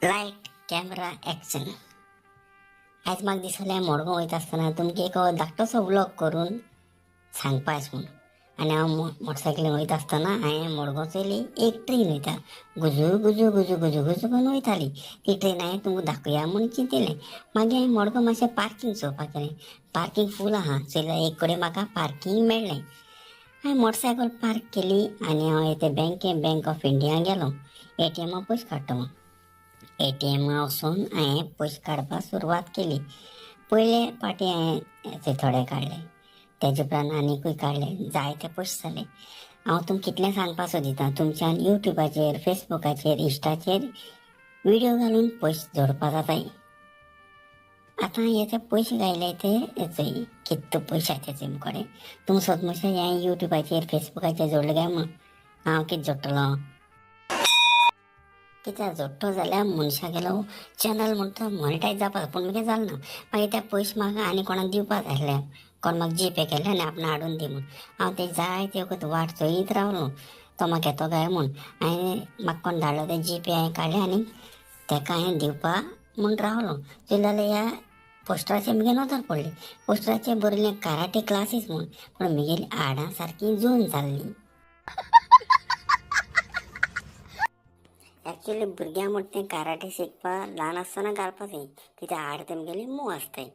Light camera action. आयज म्हाका दिसलें मडगांव वयता आसतना तुमकां एक धाकटोसो व्लॉग करून सांगपा म्हूण. आनी हांव मोटरसायकलीन वयता आसतना हांवें मडगांव चोयली एक ट्रेन वयता, गुजू गुजू गुजू गुजू गुजू करून वयताली. ती ट्रेन हांवें तुमकां दाखोवया म्हूण चिंतिलें. मागीर हांवें मडगांव मातशें पार्कींग चोवपाक गेलें. पार्कींग फूल आहा, चोयल्यार एक कडेन म्हाका पार्कींग मेळ्ळें. हांवें मोटरसायकल पार्क केली आनी हांव ते बँके बँक ऑफ इंडिया गेलो एटीएमा पयशे काडटा म्हूण. एटीएमा वचून हांवें पयशे काडपाक सुरवात केली. पयले फावटी हांवें थोडे काडले, तेजे उपरांत आनीकूय काडले, जायते पयशे जाले. हांव तुमकां कितलें सांगपाक सोदिता, तुमच्यान युट्यूबाचेर, फेसबुकाचेर, इन्स्टाचेर व्हिडियो घालून पयशे जोडपा जाताय. आतां हे ते पयशे घायले ते चोय कितले पयशे आसा ते मुखार. तुमी सोद हें युट्यूबाचेर फेसबुकाचेर जोडले काय म्हूण हांव कितें जोडटलो? कित्याक जोडटलो जाल्यार मनशागेलो चॅनल म्हणटा मॉनिटायज जावपाक, पूण मागीर जालें ना. मागीर ते पयशे म्हाका आनी कोणाक दिवपाक जाय आसले, कोण म्हाका जी पे केले आनी आपणें हाडून दी म्हूण. हांव ते जायते वखत वाट चोयत रावलो तो म्हाका येतो काय म्हूण. हांवें म्हाका कोण धाडलो ते जी पे हांवें काडले आनी तेका हांवें दिवपाक म्हूण रावलो. चोयलें जाल्यार ह्या पोस्टराचेर म्हगे नदर पडली. पोस्टराचेर बरयलें कराटे क्लासीस म्हूण, पूण म्हगेली हाडां सारकीं जून जाल्लीं. एक्चुली भुरग्यां म्हण तें कराटे शिकपाक ल्हान आसतना घालपा जाय, कित्याक हाड तेमगेली मोव आसताय.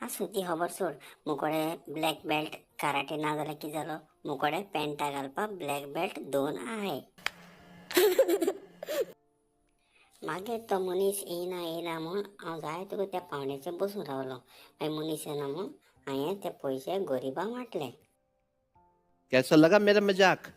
आसूं ती खबर सोड. मुकोडे ब्लॅक बेल्ट कराटे ना जाल्यार कितें जालो, मुकोडे पेंटां घालपाक ब्लॅक बेल्ट दोन आहाय. मागीर तो मनीस येयना येयना म्हूण हांव जाय तुका त्या पावण्याचेर बसून रावलो. मागीर मनीस येना म्हूण हांवें ते पयशे गरिबांक वांटले. कैसा लगा मेरा मजाक?